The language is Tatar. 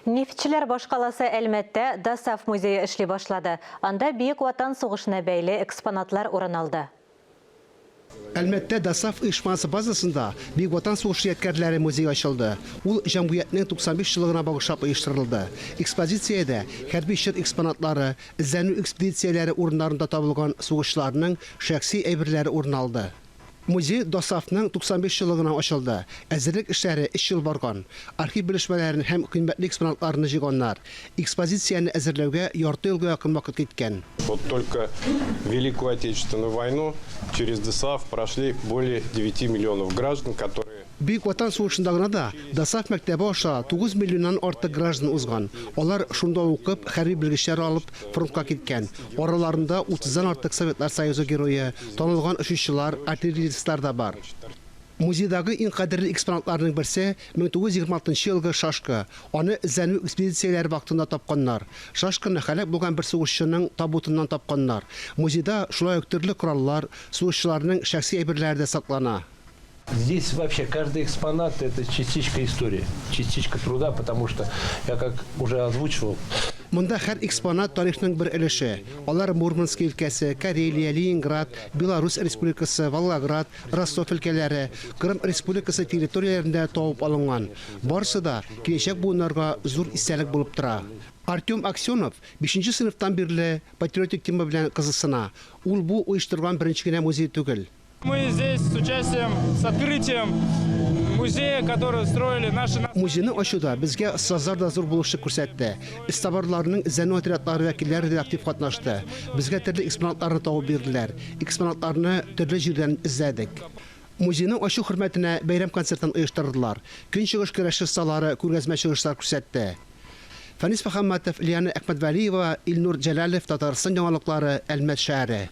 Нефтьчеләр башкаласы Әлмәттә ДОСААФ музее эшли башлады. Анда Бөек Ватан сугышына бәйле экспонатлар урын алды. Әлмәттә ДОСААФ оешмасы базасында Бөек Ватан сугышы ядкәрләре музее ачылды. Ул җәмгыятьнең 95 еллыгына багышлап оештырылды. Экспозициядә хәрби чор экспонатлары, эзләнү экспедицияләре урыннарында табылган сугышчыларның шәхси әйберләре урын алды. Музей ДОСААФның 95 еллыгына ачылды. Әзерлек эшләре өч ел барган. Архив белешмәләрен һәм кыйммәтле экспонатларны җыйганнар. Экспозицияне әзерләүгә ярты елга якын вакыт киткән. Вот только Великую Отечественную войну через ДОСААФ прошли более девяти миллионов граждан, которые. Бөек Ватан сугышында гына да ДОСААФ мәктәбе аша 9 миллионнан артык граждан узган. Алар шунда укып, хәрби белгечләр алып, фронтка киткән. Араларында утыздан артык Советлар Союзы Герое, танылган очучылар, артиллеристлар да бар. Музейдагы иң кадерле экспонатларның берсе, 1926 елгы шашка. Аны эзләнү экспедицияләре вакытында тапканнар. Шашканы һәлак булган бер сугышчының табутыннан тапканнар. Музейда шулай ук төрле кораллар, сугышчыларның шәхси әйберләре дә саклана. Здесь вообще каждый экспонат – это частичка истории, частичка труда, потому что я как уже озвучивал. Монда һәр экспонат тарихның бер өлеше. Алар Мурмански өлкәсе, Карелия, Ленинград, Беларусь Республикасы, Волгоград, Ростов өлкәләре, Кырым Республикасы территорияләрендә табып алынган. Барысы да киләчәк буыннарга зур истәлек булып тора. Артем Аксенов бишенче сыйныфтан бирле патриотик тема белән кызыксына. Ул бу оештырган беренче генә музей түгел. Мы здесь с участием, с открытием музея, который строили наши... Музейны ачуда безгә остазлар да зур булышлык күрсәтте. Эзтабарларның эзләнү отрядлары вәкилләре дә актив катнашты. Безгә төрле экспонатларны табып бирделәр. Экспонатларны төрле җирдән эзләдек. Музейны ачу хөрмәтенә бәйрәм концертын оештырдылар. Көнчыгыш көрәш осталары күргәзмә чыгышлар күрсәтте. Фәнис Мөхәммәтов, Лиана Әхмәтвәлиева, Илнур Җәләлов, Татарстан яңалыклары, Әлмәт шәһәре.